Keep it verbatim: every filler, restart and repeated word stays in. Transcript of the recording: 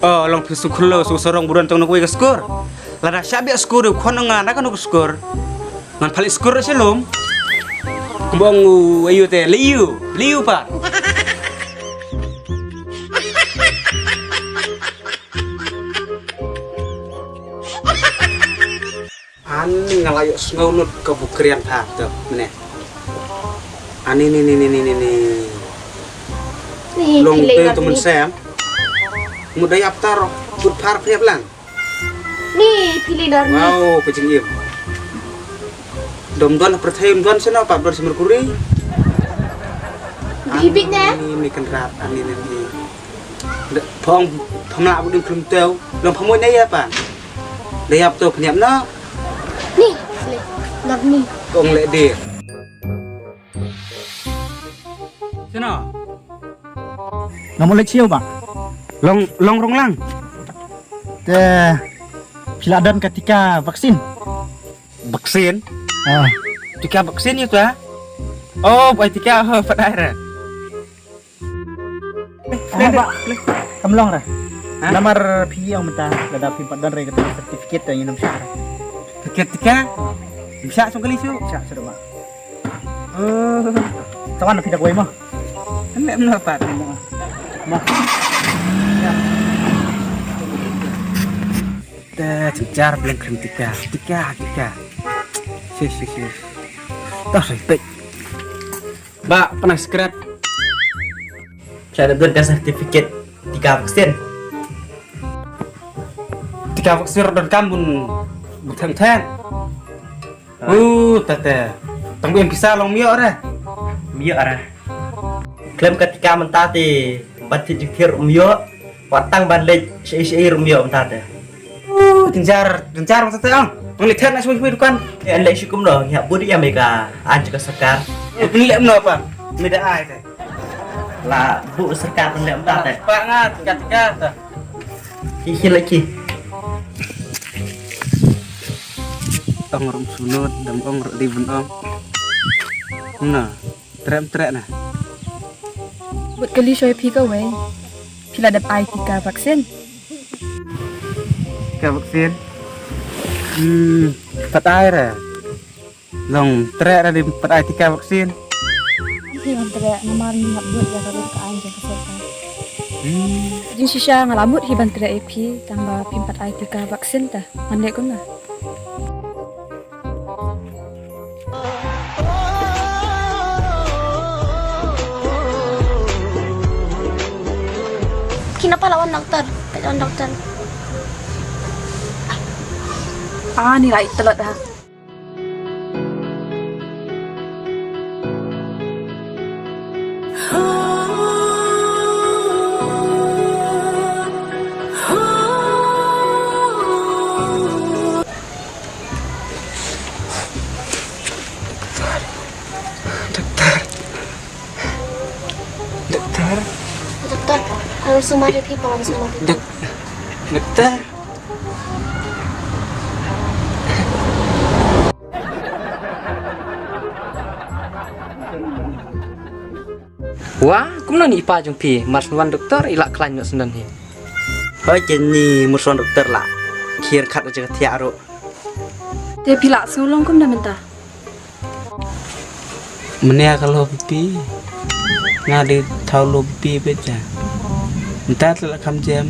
Oh, long phi sngewkhlo, sngewsarong, ba don tang na kawei ka skur. Lada shah biang skur, khwan nga na kano ka skur. Ngan pynleit skur sha lum. Kumba ong u aïu te, leit ïew, leit ïew pat. Ani nga la ïohsngew lut ka bukriang tha te mane. Ani ni ni ni ni ni ni. Ni long phi lei te lut tu ni. Mynsiem. Mut da ïap tar bud phar phriap lang. Ni phi lei lut ni. Wow, ka jingim. Dom don pyrthei don seno pap don sumur kuri. Bibit ne? Ani ni kan rat ani ni ni. Phong phong la bu dim klum teu. Long phong ne ya pa. Da ïap to pynïap no. Ni, le, lar ni. Kong le dir. Sino? Nga mut leit siew ba. Long long rong lang. Te phi la don ka tika vaksin. Vaksin? Ah. Tika vaksin ïa ka? Oh, bai tika ha padai re. Ah, ba. Kam long re. Ha? Namar phi ïa mynta lada phi pat don re ka certificate ta ïa nam shah re. Certificate tika? Bisa song kali su. Bisa su ba. Oh. Tawan phi da koi mo. Kan lem na pat. Mo. Te jingjar bleng krim tika. Tika, tika. Sis, sis, sis. Toh, sai pek. Ba, pynah scrap. Sa da don ka certificate tika vaksin. Tika vaksin don kam bun bun thang thang. Uh, tete. Tang bun pisa long mio re. Mio re. Klem ka tika mynta te bat ti jingthir mio. Wat tang ban leit shi shi rum ïoh mynta te. Uh, jynjar, jynjar mynta te ong. Ong leit thar na shui shui dukan. Eh, leit shi kumno, ïa budi ïa mega an jaka sorkar. Eh, pynlek mno pa. Meda ai te. La bu sorkar pynlek mynta te. Pa ngat kat kat te. Ki ki lagi. Tong rum sunut dam ong ru di bun ong. Nah. Trem trem na. Bud kali shoi phi kawei. Phi la dep ai tika vaksin. Tika vaksin. Hmm, pat ai re. Long trem re di pat ai tika vaksin. Hi ban trem namar ni ngap bud ïa ka bud ka ai ïa ka sorkar. Hmm. Jin shisha nga la mut hi ban trem ïa phi tang ba phi pat ai tika vaksin ta. Ngan leh kumno. Kina pala wan doktor, pala wan doktor. Ah, ni rai telat dah. Doktor. Doktor. Doktor, harus sumari phi, harus sumari. Dok-, doktor. Wah, kumno ni i pa jong phi, mar shu wan doktor i la khlaiñ noh shen hi. Hoi, ken ni mut shu wan doktor la khie khat jaka thiah ruh. Te phi la shu long kumno mynta? Mynne ka low B P. Nga dei thaw low B P beit ja. Mynta te la kham jem.